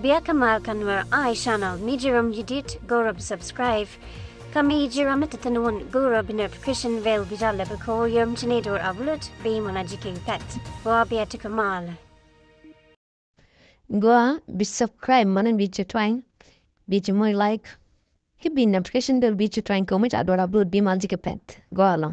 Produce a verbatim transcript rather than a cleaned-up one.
Bia kä mal kä Nuer Eye Channel, mi ji̱ ram ji̱ dit, go̱rä bi subscribe. Kä mi ji̱ ram mi te thi̱n wun, go̱rä bi notification bell bi jal lɛ bi ko̱ yom ci ni dor upload, bi mɔna ji̱ ki̱n pɛt. Gua bia ti kä mal. Gua bi subscribe, mɔna bi ci twany, bi ci moc like. Ki bi notification bell bi ci twany kɛ mi ca duɔl upload bi mal ji̱ kɛ pɛt. Gua lɔ.